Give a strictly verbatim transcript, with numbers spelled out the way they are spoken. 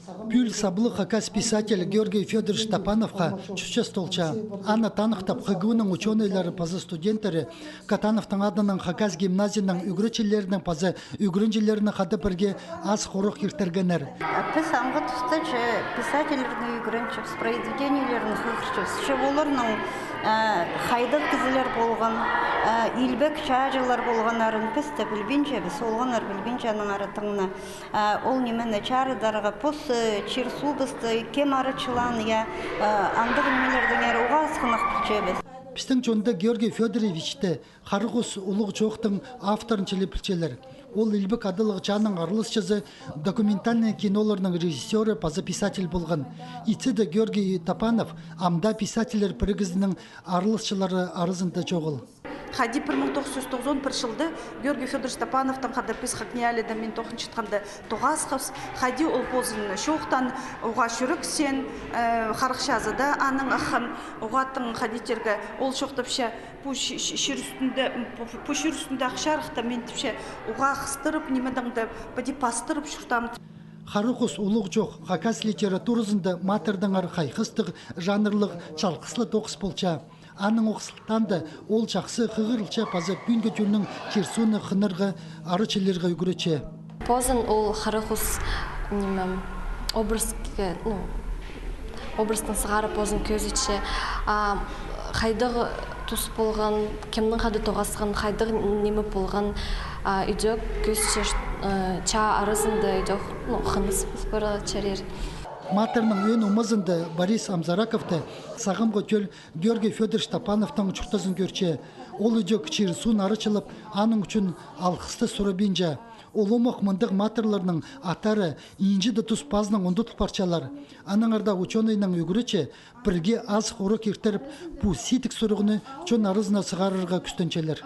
Пӱӱл саблығ хакас писатель Георгий Фёдорович Топановха чӱс час толча. Аны таныхтап, ХГУ-ның учёныйлары паза студенттері Катановтың адынаң хакас гимназияның ӱгретчілерінең паза ӱгренҷілерінең хада пірге азых урок иртіргеннер. Піс аңғы туста че писательлерні ӱгренчебіс, произведениелерін хығырчабыс. Че оларның, э, хайдағ кізілер полған, э, илбек чааҷылар полғаннарын піс тее пілбинчебіс, олғаннар пілбинче аның аратында. Э, ол нимені чарыдарға, пос, э, чир-суубысты, кем арачылаан, я, э, андағ нимелердеңер уғаа асхынах пілчебіс. Пістің чонда Георгий Фёдоровичті Хара хус улуғ чоохтың авторын чіли пілчелер. Ол илбек адалығ чааның араласчызы, документальный киноларның режиссёры паза писатель полған. Итсе дее Георгий Топанов ам даа писательлер пірігізінің араласчылары аразында чоғыл. Хайди пір муң тоғыс чӱс тоғызон пір чылда Георгий Фёдорович Топановтаң хада піс ХакНИИЯЛИ-да, мин тоғынчатханда, тоғасхабыс. Хайди ол позын чоохтаан, уғаа чӱрексеен, э, харахчазы даа аның аххан, уғаа тың хайди тирге, ол чоохтапча, пу чи-, чи-, чир ӱстӱнде, м, пу, пу чир ӱстӱнде ах чарыхта мин тіпче, уғаа хыстырып, нимедең дее піди пастырып чуртаам. Хара хус улуғ чоох хакас литературазында матырдаңар хайхастығ жанрлығ чалғыс ла тоғыс полча. Аның ох сылтаанда ол чахсы хығырылча паза пӱӱнгі тӧлнің чир-сууны хынарға, арачыларға ӱгретче. Позын ол хара хус, ниме, образке, ну, образтың сығара позын кӧзітче. А хайдағ тус полған, кемнің хада тоғасхан, хайдағ ниме полған, а, ідӧк кӧзітче, ш-, э, чаа аразында ідӧк, ну, хыныс пара чарир. Матырның ӧӧн омазында Борис Амзараковты сағамғы тӧл Георгий Фёдорович Топановтың чуртазын кӧрче. Ол ідӧк чир-суун арачылап, аның ӱчӱн алғысты сурабинча. Ол омах мындағ матырларның аттары иинҷі дее тус пазынаң ундутыл парчалар. Аннаңар даа учёныйнаң ӱгретчі пірге азых урок иртіріп, пу сидік сурығны чон аразына сығарарға кӱстенчелер.